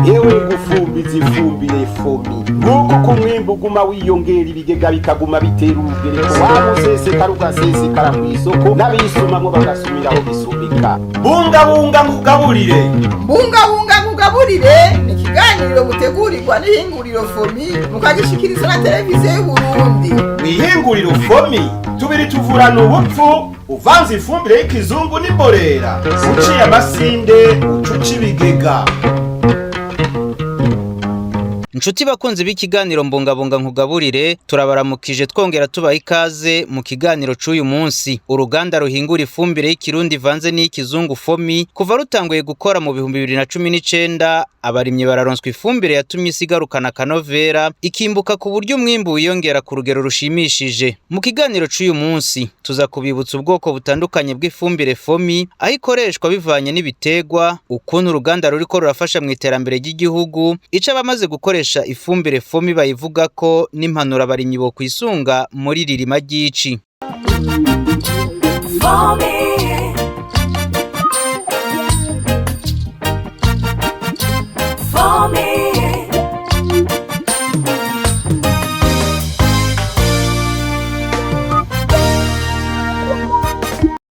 Yewe gufumbiza ifumbire FOMI, nguko uko umwimbu uguma wiyongera, ibigega bikaguma bitera urugereko, waba usesekara ugasesekara kw'isoko, n'abisumamwo bagasumiraho gisumika. Bungabunga nkugaburire. Bungabunga nkugaburire ni ikiganiro mutegurirwa n'ihinguriro FOMI, mukagishikirizwa na Televiziyo y'Uburundi. Mwihinguriro FOMI tubiri tuvurana ubupfu, uvanze ifumbire y'ikizungu n'imborera, uciye amasinde ucuca ibigega. Nshuti bakunzi b'ikiganiro Mbungabunga nkugaburire, turabaramukije twongera tubaha ikaze mu kiganiro c'uyu munsi. Uruganda ruhingura ifumbire y'ikirundi ivanze n'iy'ikizungu FOMI, kuva rutanguye gukora mu 2019, abarimyi bararonswa ifumbire yatumye isi igarukana akanovera, ikimbuka ku buryo umwimbu wiyongera ku rugero rushimishije. Mu kiganiro c'uyu munsi tuza kubibutsa ubwoko butandukanye bw'ifumbire FOMI, aho ikoreshwa bivanye n'ibiterwa, ukuntu uruganda ruriko rurafasha mu iterambere ry'igihugu, ico abamaze gukoresha ifumbire FOMI bayivugako, n'impanuro abarimyi bokwisunga muri iri rima ry'ici. FOMI. FOMI.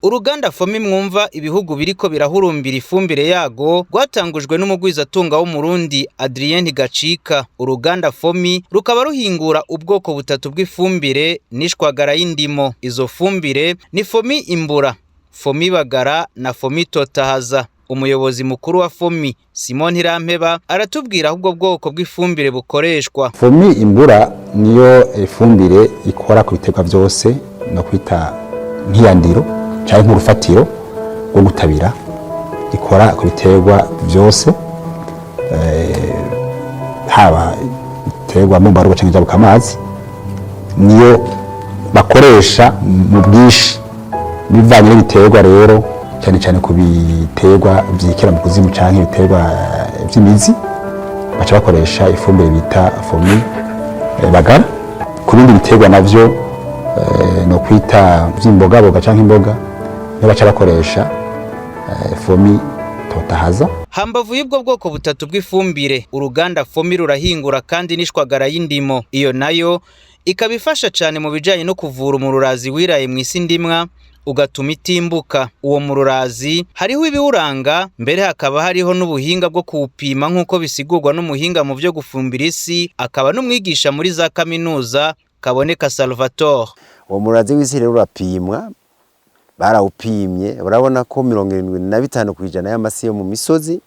Uruganda FOMI mwumva ibihugu biriko birahurumbira ifumbire yago, rwatangujwe n'umugwizatunga w'Umurundi Adrien Gacika. Uruganda FOMI rukaba ruhingura ubwoko butatu bw'ifumbire n'ishwagara y'indimo. Izo fumbire ni FOMI Imbura, FOMI Bagara na FOMI Totahaza. Umuyobozi mukuru wa FOMI, Simon Ntirampeba, aratubwira aho ubwo bwoko bw'ifumbire bukoreshwa. FOMI Imbura niyo ifumbire ikora ku biterwa byose, no kwita nk'iyandiro cyangwa nk'urufatiro rwo gutabira, ikora ku biterwa byose, haba ibiterwa mbumbarugo cyangwa njabukamazi, niyo bakoresha mu bwinshi bivanye n'ibiterwa. Rero cyane cyane ku biterwa vyikira mu kuzimu canke ibiterwa vy'imizi, baca bakoresha ifumbire bita FOMI Bagara. Ku bindi biterwa navyo, no kwita vy'imbogaboga canke imboga, niyo baca bakoresha FOMI Totahaza. Hambavu y'ubwo bwoko butatu bw'ifumbire, uruganda FOMI rurahingura kandi n'ishwagara y'indimo. Iyo nayo ikaba ifasha cane mu bijanye no kuvura umururazi wiraye mw'isi ndimwa, ugatuma itimbuka. Uwo mururazi hariho ibiwuranga, mbere hakaba hariho n'ubuhinga bwo kuwupima, nk'uko bisigurwa n'umuhinga mu vyo gufumbira isi, akaba n'umwigisha muri za kaminuza, Kaboneka Salvatore. Uwo murazi w'isi rero urapimwa, barawupimye, urabona ko 75% y'amasi yo mu misozi,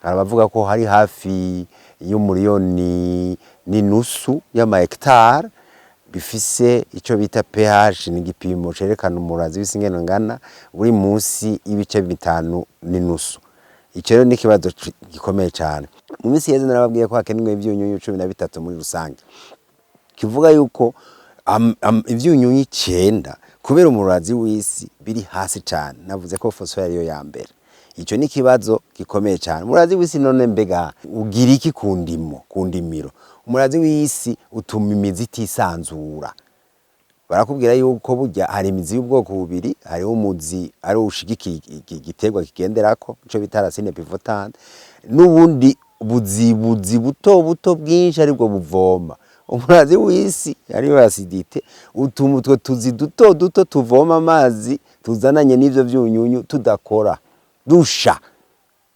hari abavuga ko hari hafi y'umuriyoni n'inusu y'ama hectare, bifise ico bita pH, ni igipimo cerekana umurazi w'isi ingene ungana, uri munsi y'ibice 5.5. Ico rero ni ikibazo gikomeye cane. Mu minsi iheze narababwiye ko hakenewe ivyunyunyu 13 muri rusange, kivuga yuko ivyunyunyu 9 kubera umurazi w'isi biri hasi cane. Navuze ko phosphore ariyo ya mbere. Ico ni ikibazo gikomeye cane. Umurazi w'isi none mbega ugira iki ku ndimo, ku ndimiro? Umurazi w'isi utuma imizi itisanzura. Barakubwira yuko burya hari imizi y'ubwoko bubiri: hariho umuzi ari ushigikiye igiterwa kigenderako, ico bita racine pivotante, n'ubundi buzibuzi buto buto bwinshi aribwo buvoma. Umurazi w'isi ariyo acidité utuma utwo tuzi duto duto tuvoma amazi tuzananye n'ivyo vyunyunyu tudakora, dusha.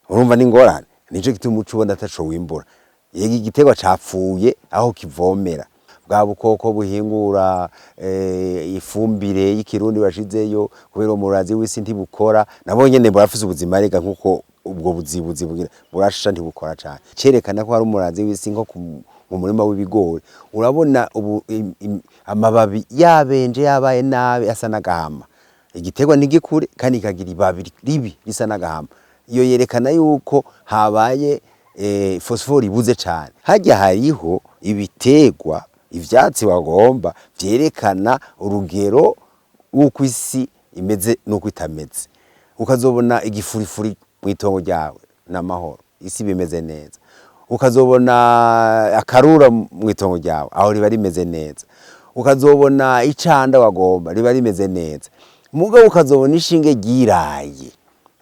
Urumva ni ingorane. Nico gituma uca ubona ataco wimbura. Yega igiterwa capfuye aho kivomera. Bwa bukoko buhingura ifumbire y'ikirundi bashizeyo, kubera umurazi w'isi ntibukora, nabo nyene burafise ubuzima rega, nkuko ubwo buzibuzi bugira, burasha, ntibukora cane. Cerekana ko hari umurazi w'isi nko mu murima w'ibigori, urabona ubu amababi yabenje, yabaye nabi, asa n'agahama, igiterwa ntigikure kandi ikagira ibabi ribi risa n'agahama. Iyo yerekana yuko habaye phosphore ibuze cane. Harya hariho ibiterwa, ivyatsi wagomba vyerekana urugero w'uko isi imeze n'uko itameze. Ukazobona igifurifuri mw'itongo ryawe, n'amahoro, isi bimeze neza. Ukazobona akarura mw'itongo ryawe, aho riba rimeze neza. Ukazobona icanda, wagomba riba rimeze neza. Mugabo ukazobona ishinge ryiraye.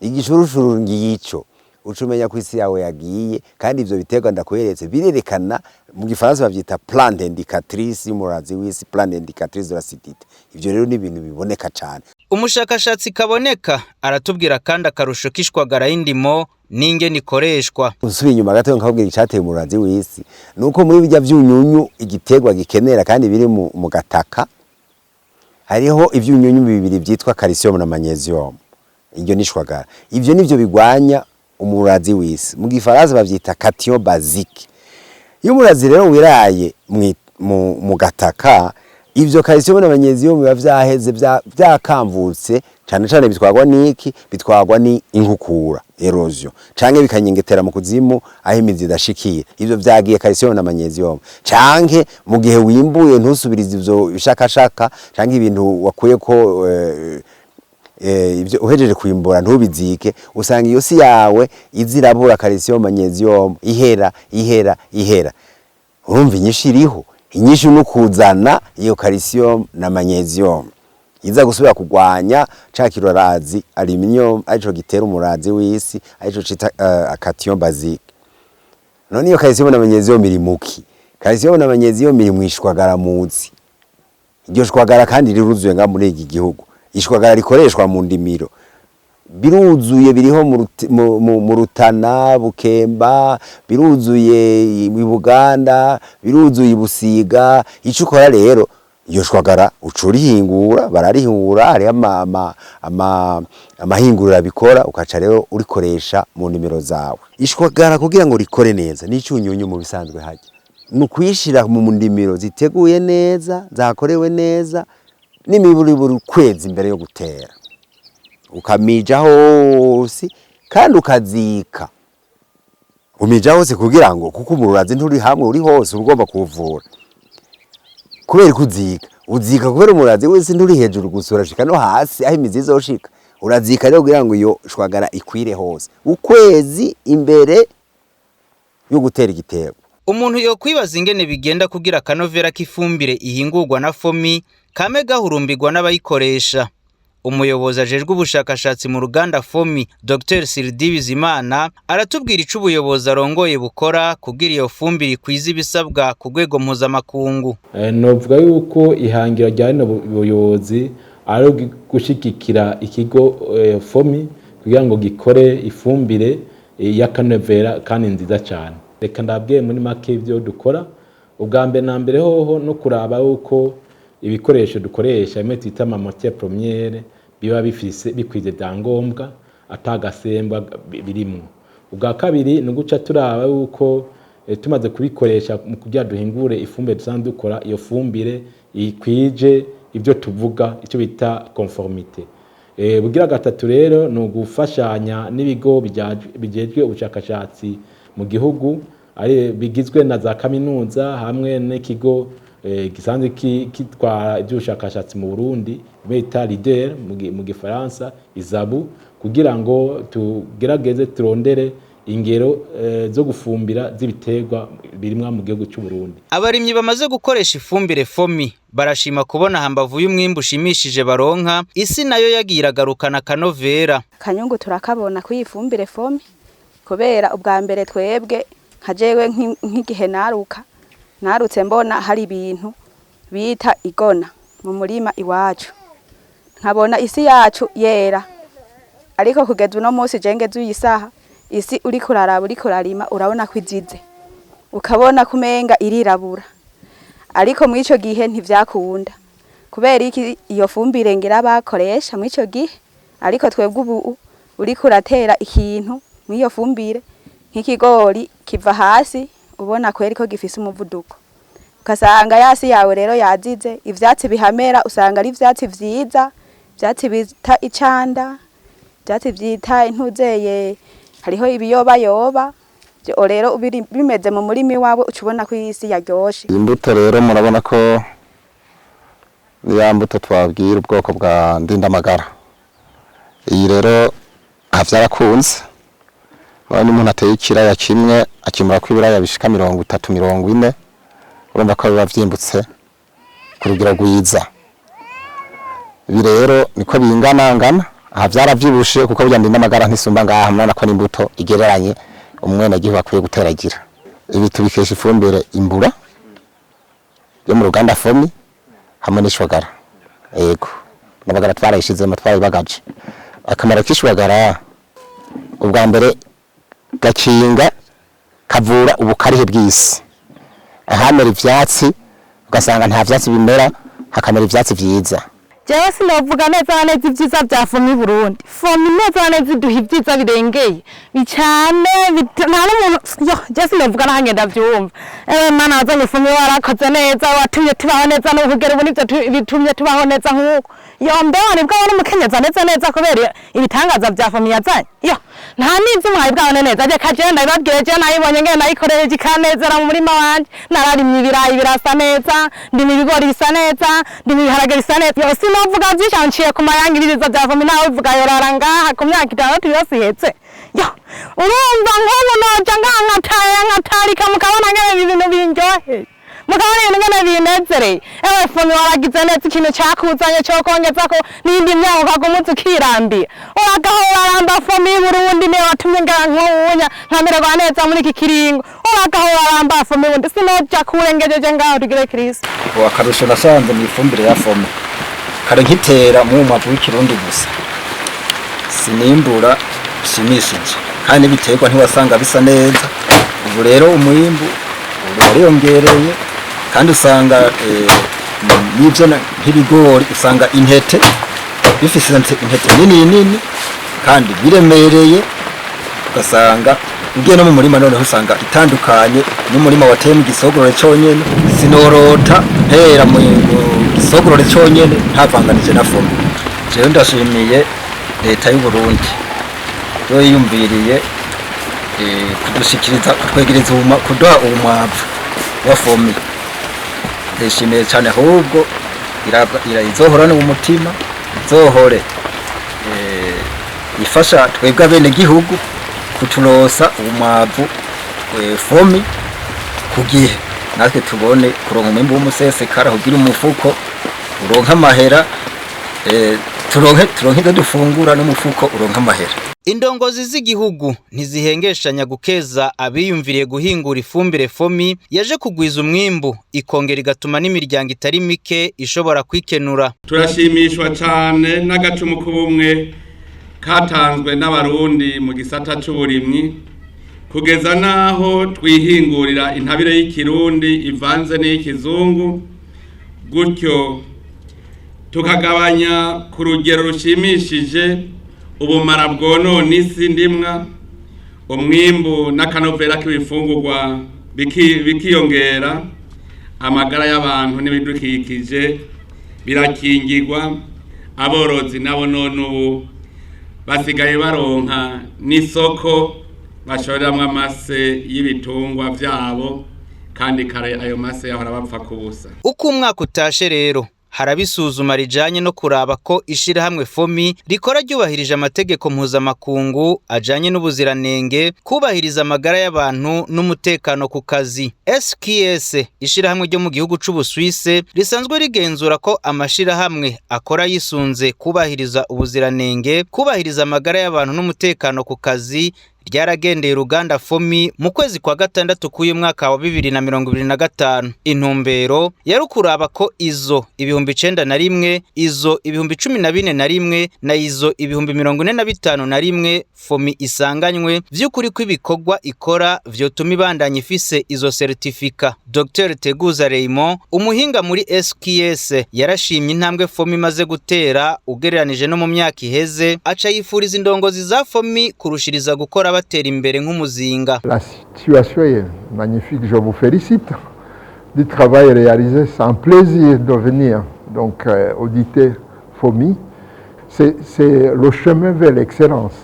Igishurushuru ngico ucumenya ko isi yawe yagiye. Kandi ivyo biterwa ndakweretse birerekana, mu gifaransa bavyita plante indicatrice y'umurazi w'isi, plante indicatrice de l'acidité. Ivyo rero ni ibintu biboneka cane. Umushakashatsi Kaboneka aratubwira kandi akarusho k'ishwagara y'indimo n'ingene ikoreshwa. Usubiye inyuma gato nkabwira icateye umurazi w'isi, nuko muri bijya vyunyunyu igiterwa gikenera kandi biri mu gataka, hariho ivyunyunyu bibiri vyitwa calcium na magnesium. Iryo nishwagara, ivyo nivyo bigwanya umurazi w'isi, mu gifaransa bavyita cation basique. Iyo umurazi rero wiraye mu gataka, ivyo calcium na magnesium biba vyaheze, vyakamvutse. Cane cane bitwarwa niki? Bitwarwa ni inkukura, érosion, canke bikanyengetera mu kuzimu aho imizi idashikiye. Ivyo vyagiye, calcium na magnesium. Canke mu gihe wimbuye ntusubirize ivyo bishakashaka, canke ibintu wakuye ko ibyo uhejeje kwimbura ntubizike, usanga iyo si yawe izirabura calcium, magnesium, ihera, ihera, ihera. Urumva inyishu iriho? Inyishu no kuzana iyo calcium na magnesium iza gusubira kugwanya ca kirorazi aluminium, arico gitera umurazi w'isi, arico cita cation basique. None iyo calcium na magnesium iri muki? Calcium na magnesium iri mwishwagara muzi. Iryo shwagara kandi riruzuye nga muri iki gihugu. Ishwagara rikoreshwa mu ndimiro biruzuye, biriho mu Rutana, Bukemba, biruzuye i Buganda, biruzuye i Busiga. Ico ukora rero, iyo shwagara uca urihingura, bararihingura, hariho amahinguriro abikora, ukaca rero urikoresha mu ndimiro zawe. Ishwagara kugira ngo rikore neza ni icunyunyu mu bisanzwe harya, ni ukuyishira mu ndimiro ziteguye neza, zakorewe neza, n'imiburiburi kwezi imbere yo gutera, ukamija hose kandi ukazika. Umija hose kugira ngo, kuko umurazi nturi hamwe, uri hose, uba ugomba kuwuvura. Kubera ko uzika, uzika kubera umurazi wese nturi hejuru gusa, urashika no hasi aho imizi izoshika. Urazika rero kugira ngo iyo shwagara ikwire hose, ukwezi imbere yo gutera igiterwa. Umuntu yokwibaza ingene bigenda kugira akanovera k'ifumbire ihingurwa na FOMI kame gahurumbirwa n'abayikoresha. Umuyobozi ajejwe ubushakashatsi mu ruganda FOMI, Dr Sirdi Bizimana, aratubwira ico ubuyobozi arongoye bukora kugira iyo fumbire ikwize ibisabwa ku rwego mpuzamakungu. Novuga yuko ihangira rya rino buyobozi ari gushigikira ikigo FOMI kugira ngo gikore ifumbire y'akanovera kandi nziza cyane. Reka ndabwiye muri make ibyo dukora. Ubwa mbere na mbere hoho no kuraba yuko ibikoresho dukoresha, bimwe twita ama matière première, biba bifise bikwize byangombwa, atagasembwa birimwo. Ubwa kabiri ni uguca turaba yuko tumaze kubikoresha mu kugira duhingure ifumbire dusanzwe dukora, iyo fumbire ikwije ibyo tuvuga, icyo bita conformité. Bugira gatatu rero ni ugufashanya n'ibigo bijejwe ubushakashatsi mu gihugu, ari bigizwe na za kaminuza hamwe n'ikigo gisanzwe kitwara iby'ubushakashatsi mu Burundi bita LEADER mu gifaransa, ISABU, kugira ngo tugerageze turondere ingero zo gufumbira z'ibiterwa birimwa mu gihugu cy'u Burundi. Abarimyi bamaze gukoresha ifumbire FOMI barashima kubona hambavu y'umwimbu ushimishije baronka, isi nayo yagiye iragarukana akanovera. Akanyungu turakabona kuri iyi fumbire FOMI, kubera ubwa mbere twebwe nka jewe nk'igihe naruka, narutse mbona hari ibintu bita igona mu murima iwacu, nkabona isi yacu yera. Ariko kugeza uno munsi je ngeze iyi saha, isi uriko uraraba, uriko urarima, urabona ko izize, ukabona ko umenga irirabura. Ariko muri ico gihe ntivyakunda kubera iki? Iyo fumbire ngira bakoresha muri ico gihe. Ariko twebwe ubu uriko uratera ikintu mw'iyo fumbire, nk'ikigori, kiva hasi ubona kweri ko gifise umuvuduko, ugasanga yasi yawe rero yazize. Ivyatsi bihamera usanga ari ivyatsi vyiza, ivyatsi bita icanda, ivyatsi vyita intuzeye, hariho ibiyobayoba. Ivyo rero bimeze mu murimi wawe, uca ubona ko isi yaryoshe. Iyi mbuto rero murabona ko ni ya mbuto twabwira, ubwoko bwa ndindamagara. Iyi rero aha vyarakunze. Urabona umuntu ateye ikiraya kimwe akimura ko ibiraya bishika 30, 40, urumva ko biba vyimbutse ku rugero rwiza. Ibi rero niko bingana ngana. Aha vyaravyibushe kuko burya Ndindamagara ntisumba ngaha. Murabona ko n'imbuto igereranye umwenegihugu akwiye guteragira. Ibi tubikesha ifumbire Imbura yo mu ruganda Fomi hamwe n'ishwagara. Yego, nabagara twarayishizemo, twarayibagaje. Akamaro k'ishwagara, ubwa mbere gakinga, kavura ubukarihe bw'isi. Ahamera ivyatsi ugasanga nta vyatsi bimera, hakamera ivyatsi vyiza. Jewe sinovuga neza na neza ibyiza bya Fomi Burundi. Fomi neza na neza iduha ibyiza birengeye bicane, nta n'umuntu yo. Jewe sinovuga naho ngenda vyumva. Ewe Mana wazanye Fomi, warakoze neza, watumye tubaho neza. N'ukugera ubu nivyo bitumye tubaho neza nk'uko yo. Mbeho nibwo abona umukenyezi ameze neza kubera ibitangaza vya Fomi yazanye. Yo, nta n'ivyo mwari bwabone neza. Reka jewe ndabibabwire, jewe nayibonye ngene nayikoresheje ikanezera mu murima wanje. Nararimye ibirayi birasa neza, ndima ibigori bisa neza, ndima ibiharage bisa neza. Yo, sinovuga vyinshi aho nciye ku mayanga. Ibirizo vya Fomi nawe bivuga yorara ngaha ku myaka 6 yose ihetse. Yo, urumva nk'ubu noja ngaha nkataya nkatarika, mukabona ngene ibi bintu bindyoheye, mukabona ibintu ngene binezereye. Ewe Fomi, waragize neza. Ikintu cakuzanye co kongezako n'indi myaka ukaguma uza ukirambira, uragaho uraramba. Fomi y'Uburundi niyo watumye ngera nk'uwunya nkamererwa neza muri iki kiringo. Uragaho uraramba, Fomi y'Uburundi. Sinoja kurengejeje ngaho, tugire Kristo. Akarusho nasanze mu ifumbire ya Fomi, kare nkitera mu mwavu w'ikirundi gusa sinimbura bishimishije, kandi n'ibiterwa ntiwasanga bisa neza. Ubu rero umwimbu wariyongereye, kandi usanga n'ibyo nk'ibigori usanga intete bifise intete nini nini kandi biremereye. Ugasanga ugiye no mu murima noneho usanga itandukanye n'umurima wateye mu gisogorore cyonyene. Sinorota ntera mu gisogorore cyonyene ntavanganije na Fomi. Jewe ndashimiye leta y'u Burundi yo yiyumviriye kudushikiriza, kutwegereza kuduha umwavu wa Fomi. Ndishimiye cyane. Ahubwo izohorane umutima, izohore ifasha twebwe abene gihugu kuturosa umwavu Fomi ku gihe, natwe tubone kuronka umwimbu w'umusesekara kugira umufuko uronke amahera, turonke ibyo dufungura n'umufuko uronke amahera. Indongozi z'igihugu ntizihengeshanya gukeza abiyumviriye guhingura ifumbire Fomi yaje kugwiza umwimbu, ikongera igatuma n'imiryango itari mike ishobora kwikenura. Turashimishwa cyane n'agacumu k'ubumwe katanzwe n'Abarundi mu gisata c'uburimyi, kugeza n'aho twihingurira intabire y'ikirundi ivanze n'iy'ikizungu, gutyo tukagabanya ku rugero rushimishije ubumara bwonona isi ndimwa. Umwimbu n'akanovera k'ibifungurwa bikiyongera, amagara y'abantu n'ibidukikije birakingirwa. Aborozi nabo none ubu basigaye baronka n'isoko bashoreramwo amase y'ibitungwa vyabo, kandi kare ayo mase yahora bapfa kubusa. Uko umwaka utashe rero harabisuzuma rijanye no kuraba ko ishirahamwe Fomi rikora ryubahirije amategeko mpuzamakungu ajanye n'ubuziranenge, kubahiriza amagara y'abantu n'umutekano ku kazi. SQS, ishirahamwe ryo mu gihugu c'Ubusuwise risanzwe rigenzura ko amashirahamwe akora yisunze kubahiriza ubuziranenge, kubahiriza amagara y'abantu n'umutekano ku kazi, ryaragendeye uruganda Fomi mu kwezi kwa gatandatu k'uyu mwaka wa 2025. Intumbero yari ukuraba ko ISO 9001, ISO 14001 na ISO 45001 Fomi isanganywe vy'ukuri, ko ibikorwa ikora vyotuma ibandanya ifise izo certificat. Dr Teguza Raymond, umuhinga muri SQS, yarashimye intambwe Fomi imaze gutera ugereranije no mu myaka iheze, aca yifuriza indongozi za Fomi kurushiriza gukora batera imbere nk'umuzinga. La situation est magnifique, je vous félicite du travail réalisé. C'est un plaisir de venir donc auditer FOMI. C'est le chemin vers l'excellence.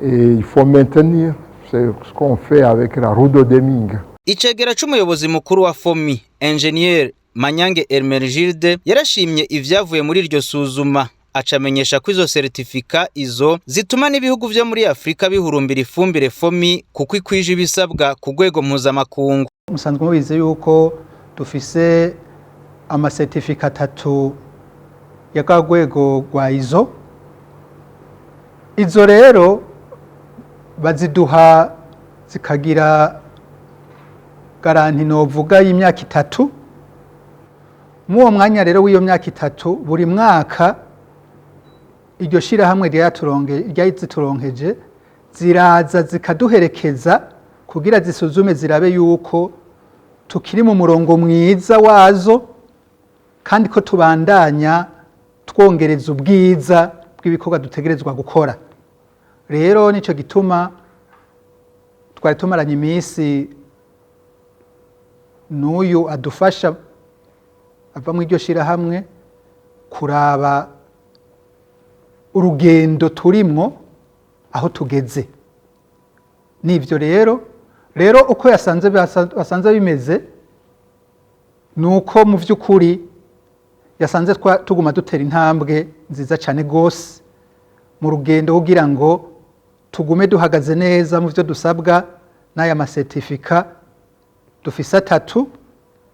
Et il faut maintenir, c'est ce qu'on fait avec la roue de Deming. Icegera c'umuyobozi mukuru wa Fomi, Engineer Manyange Hermenegilde, yarashimye ivyavuye muri iryo suzuma, acamenyesha ko izo certificat izo zituma n'ibihugu vyo muri Afrika bihurumbira ifumbire Fomi kuko ikwije ibisabwa ku rwego mpuzamakungu. Musanzwe mubizi yuko dufise amasertifika atatu ya rwa rwego rwa ISO. Izo rero baziduha zikagira garantie novuga y'imyaka 3. Muri uwo mwanya rero w'iyo myaka 3, buri mwaka iryo shirahamwe ryazituronkeje ziraza zikaduherekeza kugira zisuzume, zirabe yuko tukiri mu murongo mwiza wazo kandi ko tubandanya twongereza ubwiza bw'ibikorwa dutegerezwa gukora. Rero nico gituma twari tumaranye iminsi n'uyu adufasha ava mu iryo shirahamwe kuraba urugendo turimwo, aho tugeze. Nivyo rero uko yasanze basanze bimeze, nuko mu vy'ukuri yasanze tuguma dutera intambwe nziza cyane gose mu rugendo kugira ngo tugume duhagaze neza mu vyo dusabwa n'aya ma certificats dufise atatu.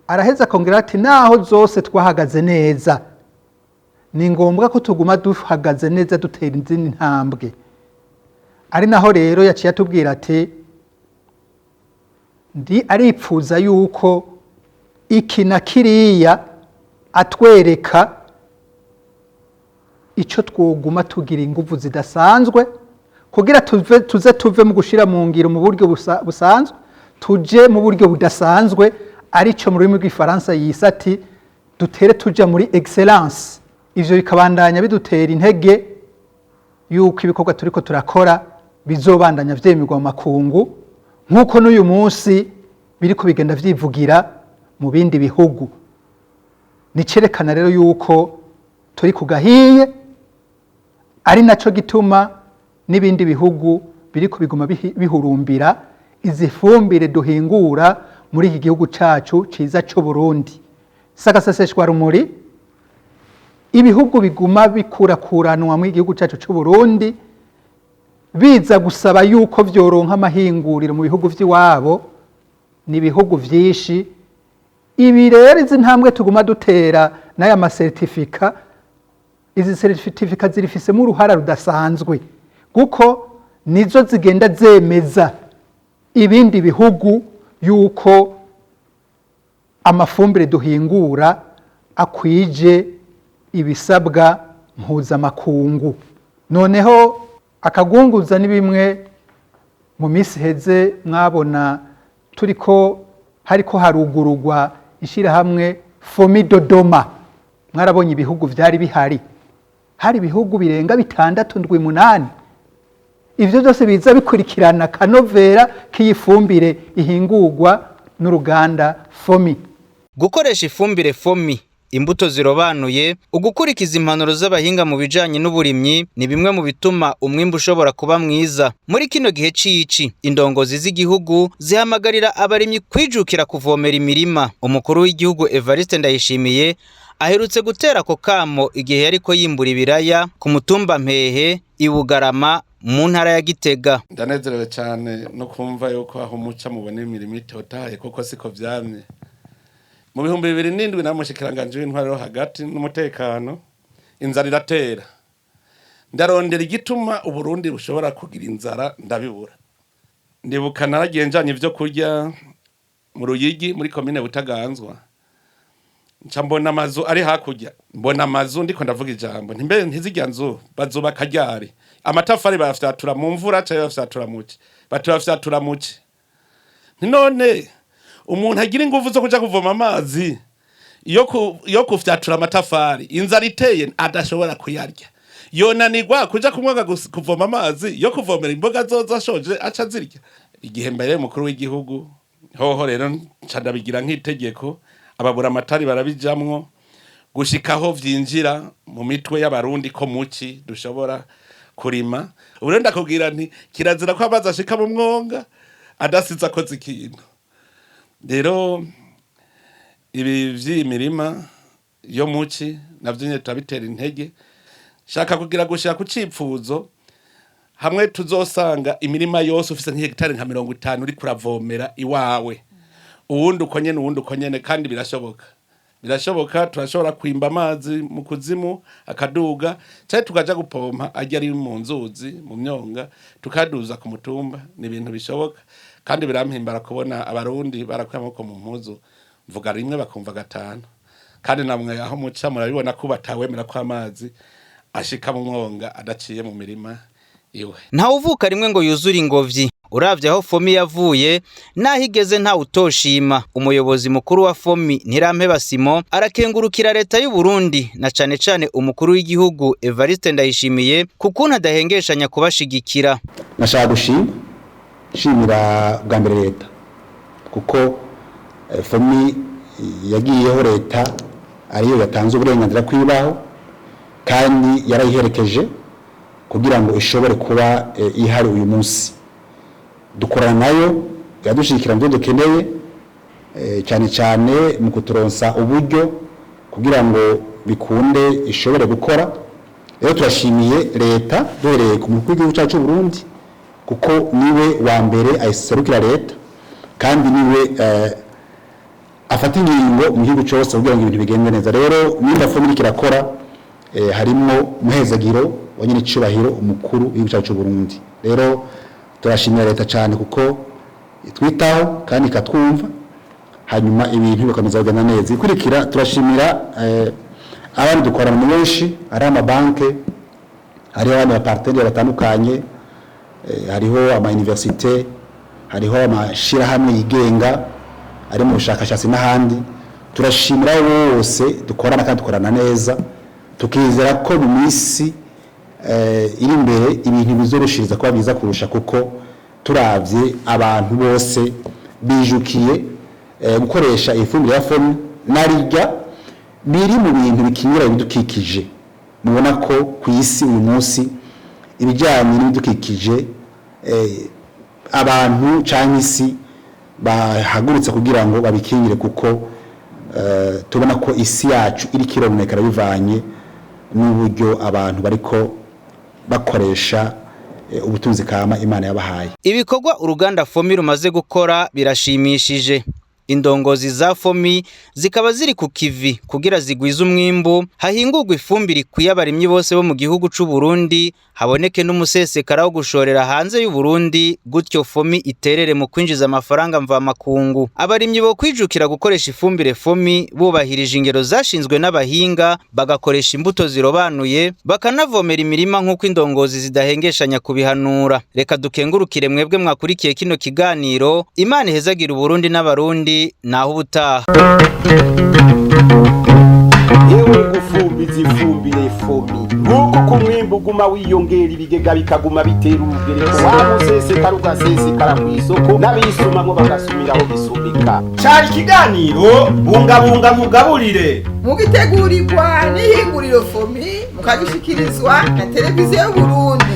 Araheza akongera ati naho zose twahagaze neza, ni ngombwa ko tuguma duhagaze neza, dutera izindi ntambwe. Ari naho rero yaciye atubwira ati ndi aripfuza yuko iki na kiriya, atwereka icyo twoguma tugira ingufu zidasanzwe kugira tuve, tuze tuve mu gushira mu ngiro mu buryo busanzwe, tuje mu buryo budasanzwe, arico mu rurimi rw'Ifaransa yise ati dutere tuja muri excellence. Ivyo bikabandanya bidutera intege yuko ibikorwa turiko turakora bizobandanya vyemerwa mu makungu, nk'uko n'uyu munsi biriko bigenda vyivugira mu bindi bihugu. Nicerekana rero yuko turi ku gahiye, ari naco gituma n'ibindi bihugu biriko biguma bihurumbira izi fumbire duhingura muri iki gihugu cacu ciza c'u Burundi. Sagaseseshwa rumuri, ibihugu biguma bikurakuranwa mu gihugu cacu c'u Burundi biza gusaba yuko vyoronka amahinguriro mu bihugu vy'iwabo ni ibihugu vyinshi. Ibi rero, izi ntambwe tuguma dutera n'aya ma certificats, izi certificats zirifisemo uruhara rudasanzwe, kuko nizo zigenda zemeza ibindi bihugu yuko amafumbire duhingura akwije ibisabwa mpuzamakungu. Noneho akagunguza ni bimwe mu minsi iheze mwabona turiko hariko harugurugwa ishyirahamwe FOMI Dodoma. Mwarabonye ibihugu vyari bihari, hari ibihugu birenga bitandatu, ndwi, munani. Ivyo byose biza bikurikirana kanovera k'iyi ihingurwa n'uruganda FOMI. Gukoresha ifumbire FOMI, imbuto zirobanuye, ugukurikiza impanuro z'abahinga mu bijanye n'uburimyi ni bimwe mu bituma umwimbu ushobora kuba mwiza. Muri kino gihe c'ici, indongozi z'igihugu zihamagarira abarimyi kwijukira kuvomera imirima. Umukuru w'igihugu Evariste Ndayishimiye aherutse gutera ako kamo igihe yariko yimbura ibiraya ku mutumba Mpehe i Bugarama mu ntara ya Gitega. Ndanezerewe cyane no kumva yuko aho muca mubona imirimo itotahaye, kuko siko vyamye. Mu 2007 na mushikiranganje w'intwaro yo hagati n'umutekano, inzara iratera. Ndarondera igituma Uburundi bushobora kugira inzara, ndabibura. Ndibuka naragiye njanye ivyo kurya mu Ruyigi muri komine Butaganzwa, nca mbona amazu ari hakurya, mbona amazu, ndiko ndavuga ijambo nti: "Mbe ntizirya nzu bazubaka ryari? Amatafari bayafyatura mu mvura canke bayafyatura muci?" Bati: "Bayafyatura muci." Nti: "None umuntu agira ingufu zo kuja kuvoma amazi yo kufyatura amatafari, inzara iteye adashobora kuyarya, yonanirwa kuja kumwaga kuvoma amazi yo kuvomera imboga zoza ashoje aca zirya?" Igihe mbere umukuru w'igihugu hoho rero nca ndabigira nk'itegeko, ababura amatari barabijamwo gushikaho vyinjira mu mitwe y'Abarundi ko muci dushobora kurima. Ubu rero ndakubwira nti kirazira ko amazi ashika mu mwonga adasize akoze ikintu. Rero ibi vy'iyi mirima yo muci navyo nyene turabitera intege. Shaka kugira gushika ku cipfuzo hamwe tuzosanga imirima yose ufise nk'ihegitari nka 50 uriko uravomera iwawe, uwundi uko nyene, uwundi uko nyene, kandi birashoboka. Birashoboka, turashobora kwimba amazi mu kuzimu akaduga, cyangwa tukaja gupompa ajya ari mu nzuzi, mu myonga, tukaduza ku mutumba. Ni ibintu bishoboka kandi birampimbara kubona Abarundi barakuye amaboko mu mpuzu, mvuga rimwe bakumva gatanu. Kandi namwe aho muca murabibona ko batawemera ko amazi ashika mu mwonga adaciye mu mirima iwe. Ntawuvuka rimwe ngo yuzure ingobyi. Uravye aho FOMI yavuye naho igeze, ntawe utoshima. Umuyobozi mukuru wa FOMI, Ntirampeba Simon, arakengurukira leta y'u Burundi na cane cane umukuru w'igihugu Evariste Ndayishimiye kukuntu adahengeshanya kubashigikira. Nashaka gushima, nshimira bwa mbere leta, kuko FOMI yagiyeho leta ariyo yatanze uburenganzira kwibaho, kandi yarayiherekeje kugira ngo ishobore kuba ihari uyu munsi. Dukorana nayo, yadushigikira mu byo dukeneye, cyane cyane mu kuturonsa uburyo kugira ngo bikunde ishobore gukora. Rero turashimiye leta duhereye ku mukuru w'igihugu cyacu cy'u Burundi, kuko niwe wa mbere ayiserukira leta, kandi niwe afata ingingo mu gihugu cyose kugira ngo ibintu bigende neza. Rero nimba FOMI iriko irakora, harimo umuhezagiro wa nyine icubahiro umukuru w'igihugu cyacu cy'u Burundi. Rero turashimira leta cyane kuko itwitaho kandi ikatwumva, hanyuma ibintu bigakomeza kugenda neza. Ikurikira, turashimira abandi dukorana ni benshi, ari amabanke, hariho abandi ba partenaires batandukanye, hariho ama université, hariho amashirahamwe yigenga ari mu bushakashatsi n'ahandi. Turashimira bose dukorana kandi dukorana neza, tukizera ko mu minsi iri imbere ibintu bizoroshiriza kuba byiza kurusha, kuko turavye abantu bose bijukiye gukoresha ifumbire ya FOMI narirya biri mu bintu bikingira ibidukikije. Mubona ko ku isi uyu munsi ibijyanye n'ibidukikije, abantu cyangwa isi bahagurutse kugira ngo babikingire, kuko tubona ko isi yacu iri kironekara bivanye n'uburyo abantu bariko bakoresha ubutunzi kama Imana yabahaye. Ibikorwa uruganda FOMI rumaze gukora birashimishije. Indongozi za FOMI zikaba ziri ku kivi kugira zigwize umwimbu, hahingurwe ifumbire ikwiye abarimyi bose bo mu gihugu c'u Burundi, haboneke n'umusesekara wo gushorera hanze y'u Burundi, gutyo FOMI iterere mu kwinjiza amafaranga mvamakungu. Abarimyi bo kwijukira gukoresha ifumbire FOMI bubahirije ingero zashinzwe n'abahinga, bagakoresha imbuto zirobanuye, bakanavomera imirima nk'uko indongozi zidahengeshanya kubihanura. Reka dukengurukire mwebwe mwakurikiye kino kiganiro. Imana ihezagira Uburundi n'Abarundi. Naho ubutaha. Yewe, gufumbiza ifumbire FOMI, nguko uko umwimbu uguma wiyongera, ibigega bikaguma bitera urugereko, wa musesekara ugasesekara ku isoko, n'abisumamwo bagasumiraho bisumika. Cari ikiganiro Bungabunga Nkugaburire. Mugitegurirwa n'ihinguriro FOMI, mukagishikirizwa na Televiziyo y'Uburundi.